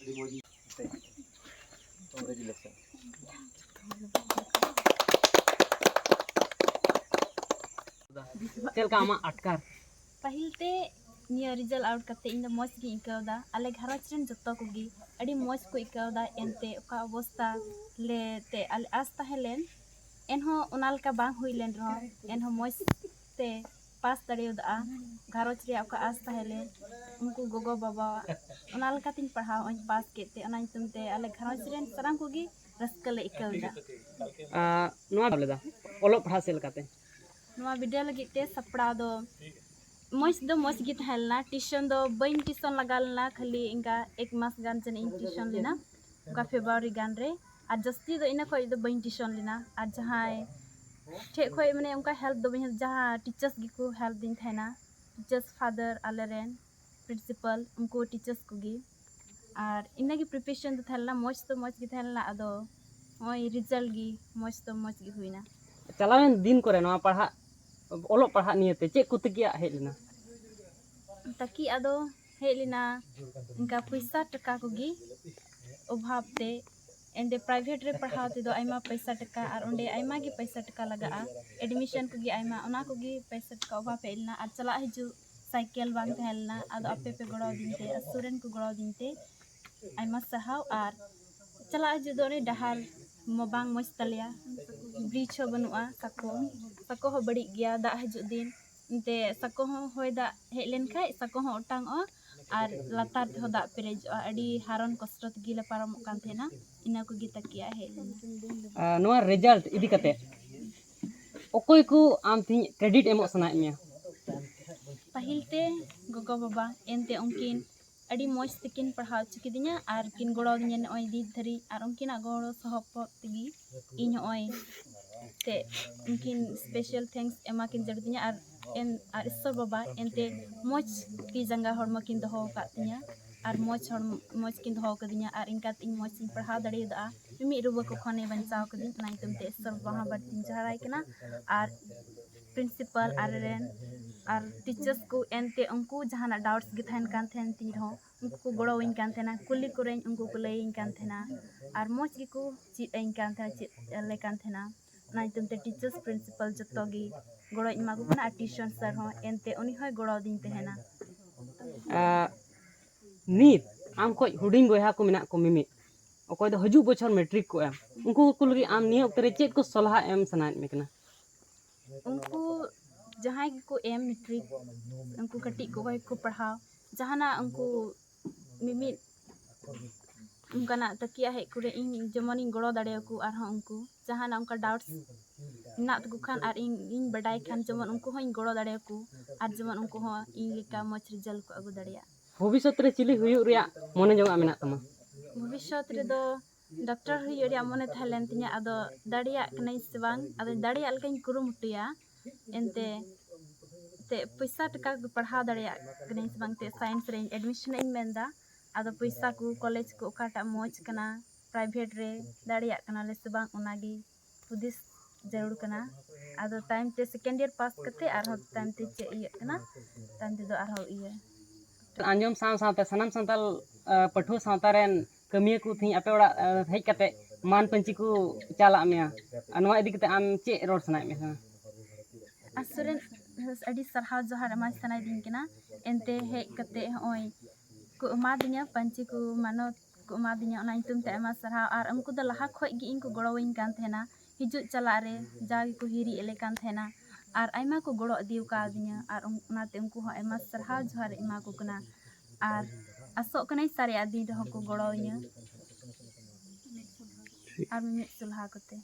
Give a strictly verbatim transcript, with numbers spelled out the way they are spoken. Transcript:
ᱟᱹᱰᱤ ᱢᱚᱡᱽ᱾ Congratulations. ᱪᱮᱫ ᱞᱮᱠᱟ ᱟᱢᱟᱜ ᱟᱴᱠᱟᱨ? ᱯᱟᱹᱦᱤᱞ ᱛᱮ ᱱᱤᱭᱟᱹ ᱨᱮᱡᱟᱞᱴ ᱟᱣᱩᱴ ᱠᱟᱛᱮ ᱤᱧ ᱫᱚ ᱢᱚᱡᱽ ᱜᱤᱧ ᱟᱹᱭᱠᱟᱹᱣ ᱮᱫᱟ᱾ ᱟᱞᱮ ᱜᱷᱟᱨᱚᱸᱡᱽ ᱨᱮᱱ ᱡᱚᱛᱚ ᱠᱚᱜᱮ ᱟᱹᱰᱤ ᱢᱚᱡᱽ ᱠᱚ ᱟᱹᱭᱠᱟᱹᱣ ᱮᱫᱟ᱾ ᱮᱱᱛᱮ ᱚᱠᱟ ᱚᱵᱚᱥᱛᱟ ᱞᱮ ᱛᱮ ᱟᱞᱮ ᱟᱸᱥ ᱛᱟᱦᱮᱸ ᱞᱮᱱ, ᱮᱱᱦᱚᱸ ᱚᱱᱟ ᱞᱮᱠᱟ ᱵᱟᱝ ᱦᱩᱭ ᱞᱮᱱ ᱨᱮᱦᱚᱸ, ᱮᱱᱦᱚᱸ ᱢᱚᱡᱽ ᱛᱮ ᱯᱟᱥ ᱫᱟᱲᱮᱭᱟᱫᱟ᱾ ᱜᱷᱟᱨᱚᱸᱡᱽ ᱨᱮᱭᱟᱜ ᱚᱠᱟ ᱟᱸᱥ ᱛᱟᱦᱮᱸ ᱞᱮᱱ, ᱩᱱᱠᱩ ᱜᱚᱜᱚ ᱵᱟᱵᱟᱣᱟᱜ, ᱚᱱᱟ ᱞᱮᱠᱟᱛᱤᱧ ᱯᱟᱲᱦᱟᱣ ᱦᱚᱸᱧ ᱯᱟᱥ ᱠᱮᱫ ᱛᱮ, ᱚᱱᱟ ᱧᱩᱛᱩᱢ ᱛᱮ ᱟᱞᱮ ᱜᱷᱟᱨᱚᱸᱡᱽ ᱨᱮᱱ ᱥᱟᱱᱟᱢ ᱠᱚᱜᱮ ᱨᱟᱹᱥᱠᱟᱹ ᱞᱮ ᱟᱹᱭᱠᱟᱹᱣ ᱮᱫᱟ᱾ ᱟᱨ ᱱᱚᱣᱟ ᱞᱮᱫᱟ ᱚᱞᱚᱜ ᱯᱟᱲᱦᱟᱜ ᱪᱮᱫ ᱞᱮᱠᱟᱛᱮ? ᱱᱚᱣᱟ ᱵᱤᱰᱟᱹᱣ ᱞᱟᱹᱜᱤᱫ ᱛᱮ ᱥᱟᱯᱲᱟᱣ ᱫᱚ ᱢᱚᱡᱽ ᱫᱚ ᱢᱚᱡᱽ ᱜᱮ ᱛᱟᱦᱮᱸ ᱞᱮᱱᱟ᱾ ᱴᱤᱭᱩᱥᱚᱱ ᱫᱚ ᱵᱟᱹᱧ ᱴᱤᱭᱩᱥᱚᱱ ᱞᱟᱜᱟᱣ ᱞᱮᱱᱟ, ᱠᱷᱟᱹᱞᱤ ᱤᱱᱠᱟ ᱮᱠ ᱢᱟᱥ ᱜᱟᱱ ᱡᱟᱹᱱᱤᱡ ᱤᱧ ᱴᱤᱭᱩᱥᱚᱱ ᱞᱮᱱᱟ, ᱚᱱᱠᱟ ᱯᱷᱮᱵᱽᱨᱩᱣᱟᱨᱤ ᱜᱟᱱ ᱨᱮ᱾ ᱟᱨ ᱡᱟᱹᱥᱛᱤ ᱫᱚ ᱤᱱᱟᱹ ᱠᱷᱚᱡ ᱫᱚ ᱵᱟᱹᱧ ᱴᱤᱭᱩᱥᱚᱱ ᱞᱮᱱᱟ᱾ ᱟᱨ ᱡᱟᱦᱟᱸᱭ ᱴᱷᱮᱡ ᱠᱷᱚᱡ ᱢᱟᱱᱮ ᱚᱱᱠᱟ ᱦᱮᱞᱯ ᱫᱚ ᱵᱟᱹᱧ, ᱡᱟᱦᱟᱸ ᱴᱤᱪᱟᱨᱥ ᱜᱮᱠᱚ ᱦᱮᱞᱯ ᱫᱤᱧ ᱛᱟᱦᱮᱱᱟ, ᱴᱤᱪᱟᱨᱥ ᱯᱷᱟᱫᱟᱨ, ᱟᱞᱮ ᱨᱮᱱ ᱯᱨᱤᱱᱥᱤᱯᱟᱞ, ᱩᱱᱠᱩ ᱴᱤᱪᱟᱨᱥ ᱠᱚᱜᱮ᱾ ᱟᱨ ᱤᱱᱟᱹᱜᱮ ᱯᱨᱤᱯᱟᱨᱮᱥᱚᱱ ᱫᱚ ᱛᱟᱦᱮᱸ ᱞᱮᱱᱟ, ᱢᱚᱡᱽ ᱫᱚ ᱢᱚᱡᱽ ᱜᱮ ᱛᱟᱦᱮᱸ ᱞᱮᱱᱟ᱾ ᱟᱫᱚ ᱱᱚᱜᱼᱚᱭ ᱨᱮᱡᱟᱞᱴ ᱜᱮ ᱢᱚᱡᱽ ᱫᱚ ᱢᱚᱡᱽ ᱜᱮ ᱦᱩᱭᱱᱟ᱾ ᱪᱟᱞᱟᱣᱮᱱ ᱫᱤᱱ ᱠᱚᱨᱮ ᱱᱚᱣᱟ ᱯᱟᱲᱦᱟᱜ, ᱚᱞᱚᱜ ᱯᱟᱲᱦᱟᱜ ᱱᱤᱭᱮᱛᱮ ᱪᱮᱫ ᱠᱚ ᱛᱤᱠᱤᱭᱟᱜ ᱦᱮᱡ ᱞᱮᱱᱟ? ᱛᱟᱹᱠᱤ ᱟᱫᱚ ᱦᱮᱡ ᱞᱮᱱᱟ ᱤᱱᱠᱟ ᱯᱚᱭᱥᱟ ᱴᱟᱠᱟ ᱠᱚᱜᱮ ᱚᱵᱷᱟᱵ ᱛᱮ᱾ ᱮᱱᱛᱮ ᱯᱨᱟᱭᱵᱷᱮᱴ ᱨᱮ ᱯᱟᱲᱦᱟᱣ ᱛᱮᱫᱚ ᱟᱭᱢᱟ ᱯᱚᱭᱥᱟ ᱴᱟᱠᱟ, ᱟᱨ ᱚᱸᱰᱮ ᱟᱭᱢᱟ ᱜᱮ ᱯᱚᱭᱥᱟ ᱴᱟᱠᱟ ᱞᱟᱜᱟᱜᱼᱟ, ᱮᱰᱢᱤᱥᱚᱱ ᱠᱚᱜᱮ ᱟᱭᱢᱟ, ᱚᱱᱟ ᱠᱚᱜᱮ ᱯᱚᱭᱥᱟ ᱴᱟᱠᱟ ᱚᱵᱷᱟᱵ ᱦᱮᱡ ᱞᱮᱱᱟ᱾ ᱟᱨ ᱪᱟᱞᱟᱜ ᱦᱤᱡᱩᱜ ᱥᱟᱭᱠᱮᱞ ᱵᱟᱝ ᱛᱟᱦᱮᱸ ᱞᱮᱱᱟ᱾ ᱟᱫᱚ ᱟᱯᱮ ᱯᱮ ᱜᱚᱲᱚ ᱟᱹᱫᱤᱧ ᱛᱮ, ᱟᱹᱛᱩ ᱨᱮᱱ ᱠᱚ ᱜᱚᱲᱚ ᱟᱹᱫᱤᱧ ᱛᱮ ᱟᱭᱢᱟ ᱥᱟᱨᱦᱟᱣ᱾ ᱟᱨ ᱪᱟᱞᱟᱜ ᱦᱤᱡᱩᱜ ᱫᱚ ᱚᱱᱮ ᱰᱟᱦᱟᱨ ᱢᱟ ᱵᱟᱝ ᱢᱚᱡᱽ ᱛᱟᱞᱮᱭᱟ, ᱵᱨᱤᱡᱽ ᱦᱚᱸ ᱵᱟᱹᱱᱩᱜᱼᱟ, ᱥᱟᱠᱚ, ᱥᱟᱠᱚ ᱦᱚᱸ ᱵᱟᱹᱲᱤᱡ ᱜᱮᱭᱟ ᱫᱟᱜ ᱦᱤᱡᱩᱜ ᱫᱤᱱ᱾ ᱮᱱᱛᱮ ᱥᱟᱠᱚ ᱦᱚᱸ ᱦᱚᱭ ᱫᱟᱜ ᱦᱮᱡ ᱞᱮᱱᱠᱷᱟᱡ ᱥᱟᱠᱚ ᱦᱚᱸ ᱚᱴᱟᱝᱚᱜᱼᱟ ᱟᱨ ᱞᱟᱛᱟᱨ ᱛᱮᱦᱚᱸ ᱫᱟᱜ ᱯᱮᱨᱮᱡᱚᱜᱼᱟ᱾ ᱟᱹᱰᱤ ᱦᱟᱨᱚᱱ ᱠᱚᱥᱴᱚ ᱛᱮᱜᱮ ᱞᱮ ᱯᱟᱨᱚᱢᱚᱜ ᱠᱟᱱ ᱛᱟᱦᱮᱱᱟ᱾ ᱤᱱᱟᱹ ᱠᱚᱜᱮ ᱛᱟᱹᱠᱤᱭᱟᱜ ᱦᱮᱡ ᱞᱮᱱᱟ᱾ ᱟᱨ ᱱᱚᱣᱟ ᱨᱮᱡᱟᱞᱴ ᱤᱫᱤ ᱠᱟᱛᱮ ᱚᱠᱚᱭ ᱠᱚ ᱟᱢ ᱛᱮᱦᱮᱧ ᱠᱨᱮᱰᱤᱴ ᱮᱢᱚᱜ ᱥᱟᱱᱟᱭᱮᱫ ᱢᱮᱭᱟ? ᱯᱟᱹᱦᱤᱞ ᱛᱮ ᱜᱚᱜᱚ ᱵᱟᱵᱟ, ᱮᱱᱛᱮ ᱩᱱᱠᱤᱱ ᱟᱹᱰᱤ ᱢᱚᱡᱽ ᱛᱮᱠᱤᱱ ᱯᱟᱲᱦᱟᱣ ᱦᱚᱪᱚ ᱠᱤᱫᱤᱧᱟ ᱟᱨ ᱠᱤᱱ ᱜᱚᱲᱚ ᱟᱹᱫᱤᱧᱟ ᱱᱚᱜᱼᱚᱭ ᱱᱤᱛ ᱫᱷᱟᱹᱨᱤᱡ᱾ ᱟᱨ ᱩᱱᱠᱤᱱᱟᱜ ᱜᱚᱲᱚ ᱥᱚᱯᱚᱦᱚᱫ ᱛᱮᱜᱮ ᱤᱧ ᱱᱚᱜᱼᱚᱭ ᱛᱮ ᱩᱱᱠᱤᱱ ᱥᱯᱮᱥᱟᱞ ᱛᱷᱮᱝᱠᱥ ᱮᱢᱟ ᱠᱤᱱ ᱡᱟᱹᱨᱩᱲ ᱛᱤᱧᱟ᱾ ᱟᱨ ᱮᱱ ᱟᱨ ᱤᱥᱥᱚᱨ ᱵᱟᱵᱟ ᱮᱱᱛᱮ ᱢᱚᱡᱽ ᱛᱤ ᱡᱟᱸᱜᱟ ᱦᱚᱲᱢᱚ ᱠᱤᱱ ᱫᱚᱦᱚ ᱟᱠᱟᱫ ᱛᱤᱧᱟ ᱟᱨ ᱢᱚᱡᱽ ᱦᱚᱲᱢᱚ ᱢᱚᱡᱽ ᱠᱤᱱ ᱫᱚᱦᱚ ᱠᱟᱹᱫᱤᱧᱟ᱾ ᱟᱨ ᱤᱱᱠᱟ ᱛᱮ ᱤᱧ ᱢᱚᱡᱽ ᱤᱧ ᱯᱟᱲᱦᱟᱣ ᱫᱟᱲᱮᱭᱟᱫᱟ᱾ ᱢᱤᱢᱤᱫ ᱨᱩᱣᱟᱹ ᱠᱚ ᱠᱷᱚᱱᱮ ᱵᱟᱧᱪᱟᱣ ᱠᱟᱹᱫᱤᱧ, ᱚᱱᱟ ᱧᱩᱛᱩᱢ ᱛᱮ ᱤᱥᱥᱚᱨ ᱵᱟᱵᱟ ᱦᱚᱸ ᱵᱟᱹᱲᱛᱤᱧ ᱡᱚᱦᱟᱨᱟᱭ ᱠᱟᱱᱟ᱾ ᱟᱨ ᱯᱨᱤᱱᱥᱤᱯᱟᱞ ᱟᱨ ᱨᱮᱱ ᱟᱨ ᱴᱤᱪᱟᱨᱥ ᱠᱚ ᱮᱱᱛᱮ ᱩᱱᱠᱩ ᱡᱟᱦᱟᱱᱟᱜ ᱰᱟᱣᱩᱴᱥ ᱜᱮ ᱛᱟᱦᱮᱱ ᱠᱟᱱ ᱛᱟᱦᱮᱱ ᱛᱤᱧ ᱨᱮᱦᱚᱸ, ᱩᱱᱠᱩ ᱠᱚ ᱜᱚᱲᱚᱣᱟᱹᱧ ᱠᱟᱱ ᱛᱟᱦᱮᱱᱟ, ᱠᱩᱞᱤ ᱠᱚᱨᱮᱧ ᱩᱱᱠᱩ ᱠᱚ ᱞᱟᱹᱭᱟᱹᱧ ᱠᱟᱱ ᱛᱟᱦᱮᱱᱟ᱾ ᱟᱨ ᱢᱚᱡᱽ ᱜᱮᱠᱚ ᱪᱮᱫ ᱟᱹᱧ ᱠᱟᱱ ᱛᱟᱦᱮᱱᱟ, ᱪᱮᱫ ᱟᱞᱮ ᱠᱟᱱ ᱛᱟᱦᱮᱱᱟ᱾ ᱚᱱᱟ ᱧᱩᱛᱩᱢ ᱛᱮ ᱴᱤᱪᱟᱨᱥ, ᱯᱨᱤᱱᱥᱤᱯᱟᱞ ᱡᱚᱛᱚ ᱜᱮ ᱜᱚᱲᱚᱧ ᱮᱢᱟ ᱠᱚ ᱠᱟᱱᱟ᱾ ᱟᱨ ᱴᱤᱭᱩᱥᱚᱱ ᱥᱟᱨ ᱦᱚᱸ ᱮᱱᱛᱮ ᱩᱱᱤ ᱦᱚᱸᱭ ᱜᱚᱲᱚ ᱟᱹᱫᱤᱧ ᱛᱟᱦᱮᱱᱟ᱾ ᱟᱨ ᱱᱤᱛ ᱟᱢ ᱠᱷᱚᱡ ᱦᱩᱰᱤᱧ ᱵᱚᱭᱦᱟ ᱠᱚ ᱢᱮᱱᱟᱜ ᱠᱚ ᱢᱤᱢᱤᱫ, ᱚᱠᱚᱭ ᱫᱚ ᱦᱤᱡᱩᱜ ᱵᱚᱪᱷᱚᱨ ᱢᱮᱴᱨᱤᱠ ᱠᱚ ᱮᱢ, ᱩᱱᱠᱩ ᱠᱚ ᱞᱟᱹᱜᱤᱫ ᱟᱢ ᱱᱤᱭᱟᱹ ᱚᱠᱛᱮ ᱨᱮ ᱪᱮᱫ ᱠᱚ ᱥᱚᱞᱦᱟ ᱮᱢ ᱥᱟᱱᱟᱭᱮᱫ ᱢᱮ ᱠᱟᱱᱟ? ᱩᱱᱠᱩ ᱡᱟᱦᱟᱸᱭ ᱜᱮᱠᱚ ᱮᱢ ᱢᱮᱴᱨᱤᱠ, ᱩᱱᱠᱩ ᱠᱟᱹᱴᱤᱡ ᱠᱚ ᱚᱠᱚᱭ ᱠᱚ ᱯᱟᱲᱦᱟᱣ, ᱡᱟᱦᱟᱱᱟᱜ ᱩᱱᱠᱩ ᱢᱤᱢᱤᱫ ᱚᱱᱠᱟᱱᱟᱜ ᱛᱟᱹᱠᱤᱭᱟᱹ ᱦᱮᱡ ᱠᱚᱨᱮ ᱤᱧ ᱡᱮᱢᱚᱱᱤᱧ ᱜᱚᱲᱚ ᱫᱟᱲᱮᱭᱟᱠᱚ, ᱟᱨᱦᱚᱸ ᱩᱱᱠᱩ ᱡᱟᱦᱟᱱᱟᱜ ᱚᱱᱠᱟ ᱰᱟᱣᱩᱴᱥ ᱢᱮᱱᱟᱜ ᱛᱟᱠᱚ ᱠᱷᱟᱱ ᱟᱨ ᱤᱧ ᱤᱧ ᱵᱟᱰᱟᱭ ᱠᱷᱟᱱ, ᱡᱮᱢᱚᱱ ᱩᱱᱠᱩ ᱦᱚᱸᱧ ᱜᱚᱲᱚ ᱫᱟᱲᱮᱭᱟᱠᱚ ᱟᱨ ᱡᱮᱢᱚᱱ ᱩᱱᱠᱩ ᱦᱚᱸ ᱤᱧ ᱞᱮᱠᱟ ᱢᱚᱡᱽ ᱨᱮᱡᱟᱞᱴ ᱠᱚ ᱟᱹᱜᱩ ᱫᱟᱲᱮᱭᱟᱜ᱾ ᱵᱷᱚᱵᱤᱥᱥᱚᱛ ᱨᱮ ᱪᱤᱞᱤ ᱦᱩᱭᱩᱜ ᱨᱮᱭᱟᱜ ᱢᱚᱱᱮ ᱡᱚᱝᱟᱜ ᱢᱮᱱᱟᱜ ᱛᱟᱢᱟ? ᱵᱷᱚᱵᱤᱥᱥᱚᱛ ᱨᱮᱫᱚ ᱰᱟᱠᱛᱟᱨ ᱦᱩᱭᱩᱜ ᱨᱮᱭᱟᱜ ᱢᱚᱱᱮ ᱛᱟᱦᱮᱸ ᱞᱮᱱ ᱛᱤᱧᱟᱹ, ᱟᱫᱚ ᱫᱟᱲᱮᱭᱟᱜ ᱠᱟᱹᱱᱟᱹᱧ ᱥᱮ ᱵᱟᱝ, ᱟᱫᱚᱧ ᱫᱟᱲᱮᱭᱟᱜ ᱞᱮᱠᱟᱧ ᱠᱩᱨᱩᱢᱩᱴᱩᱭᱟ᱾ ᱮᱱᱛᱮ ᱛᱮ ᱯᱚᱭᱥᱟ ᱴᱟᱠᱟ ᱠᱚ ᱯᱟᱲᱦᱟᱣ ᱫᱟᱲᱮᱭᱟᱜ ᱠᱟᱹᱱᱟᱹᱧ ᱥᱮ ᱵᱟᱝ, ᱛᱮ ᱥᱟᱭᱮᱱᱥ ᱨᱮᱧ ᱮᱰᱢᱤᱥᱚᱱ ᱤᱧ ᱢᱮᱱᱫᱟ᱾ ᱟᱫᱚ ᱯᱚᱭᱥᱟ ᱠᱚ, ᱠᱚᱞᱮᱡᱽ ᱠᱚ ᱚᱠᱟᱴᱟᱜ ᱢᱚᱡᱽ ᱠᱟᱱᱟ, ᱯᱨᱟᱭᱵᱷᱮᱴ ᱨᱮ ᱫᱟᱲᱮᱭᱟᱜ ᱠᱟᱱᱟᱞᱮ ᱥᱮ ᱵᱟᱝ, ᱚᱱᱟᱜᱮ ᱦᱩᱫᱤᱥ ᱡᱟᱹᱨᱩᱲ ᱠᱟᱱᱟ᱾ ᱟᱫᱚ ᱛᱟᱭᱚᱢ ᱛᱮ ᱥᱮᱠᱮᱱᱰ ᱤᱭᱟᱨ ᱯᱟᱥ ᱠᱟᱛᱮ ᱟᱨᱦᱚᱸ ᱛᱟᱭᱚᱢ ᱛᱮ ᱪᱮᱫ ᱤᱭᱟᱹᱜ ᱠᱟᱱᱟ, ᱛᱟᱭᱚᱢ ᱛᱮᱫᱚ ᱟᱨᱦᱚᱸ ᱤᱭᱟᱹ ᱟᱸᱡᱚᱢ ᱥᱟᱶ ᱥᱟᱶᱛᱮ ᱥᱟᱱᱟᱢ ᱥᱟᱱᱛᱟᱲ ᱟᱸ, ᱯᱟᱹᱴᱷᱩᱣᱟᱹ ᱥᱟᱶᱛᱟ ᱨᱮᱱ ᱠᱟᱹᱢᱤᱭᱟᱹ ᱠᱚ ᱛᱮᱦᱮᱧ ᱟᱯᱮ ᱚᱲᱟᱜ ᱟᱸ, ᱦᱮᱡ ᱠᱟᱛᱮ ᱢᱟᱱ ᱯᱟᱹᱧᱪᱤ ᱠᱚ ᱪᱟᱞᱟᱜ ᱢᱮᱭᱟ᱾ ᱟᱨ ᱱᱚᱣᱟ ᱤᱫᱤ ᱠᱟᱛᱮ ᱟᱢ ᱪᱮᱫ ᱨᱚᱲ ᱥᱟᱱᱟᱭᱮᱫ ᱢᱮᱭᱟ? ᱟᱥᱚᱞ ᱨᱮ ᱟᱹᱰᱤ ᱥᱟᱨᱦᱟᱣ ᱡᱚᱦᱟᱨ ᱮᱢᱟᱭ ᱥᱟᱱᱟᱭᱮᱫᱤᱧ ᱠᱟᱱᱟ᱾ ᱮᱱᱛᱮ ᱦᱮᱡ ᱠᱟᱛᱮ ᱦᱚᱸᱜᱼᱚᱭ ᱠᱚ ᱮᱢᱟᱫᱤᱧᱟ ᱯᱟᱹᱧᱪᱤ ᱠᱚ, ᱢᱟᱱᱚᱛ ᱠᱚ ᱮᱢᱟᱫᱤᱧᱟ, ᱚᱱᱟ ᱧᱩᱛᱩᱢ ᱛᱮ ᱟᱭᱢᱟ ᱥᱟᱨᱦᱟᱣ᱾ ᱟᱨ ᱩᱱᱠᱩ ᱫᱚ ᱞᱟᱦᱟ ᱠᱷᱚᱡ ᱜᱮ ᱤᱧ ᱠᱚ ᱜᱚᱲᱚᱣᱟᱹᱧ ᱠᱟᱱ ᱛᱟᱦᱮᱱᱟ, ᱦᱤᱡᱩᱜ ᱪᱟᱞᱟᱜ ᱨᱮ ᱡᱟ ᱜᱮᱠᱚ ᱦᱤᱨᱤ ᱮᱞᱮ ᱠᱟᱱ ᱛᱟᱦᱮᱱᱟ᱾ ᱟᱨ ᱟᱭᱢᱟ ᱠᱚ ᱜᱚᱲᱚ ᱤᱫᱤ ᱠᱟᱣᱫᱤᱧᱟ, ᱟᱨ ᱚᱱᱟᱛᱮ ᱩᱱᱠᱩ ᱦᱚᱸ ᱟᱭᱢᱟ ᱥᱟᱨᱦᱟᱣ ᱡᱚᱦᱟᱨ ᱤᱧ ᱮᱢᱟ ᱠᱚ ᱠᱟᱱᱟ᱾ ᱟᱨ ᱟᱥᱚᱜ ᱠᱟᱹᱱᱟᱹᱧ ᱥᱟᱨᱮᱡ ᱟᱜ ᱫᱤᱱ ᱨᱮᱦᱚᱸ ᱠᱚ ᱜᱚᱲᱚᱣᱟᱹᱧᱟ ᱟᱨ ᱢᱤᱢᱤᱫ ᱥᱚᱞᱦᱟ ᱠᱚᱛᱮ᱾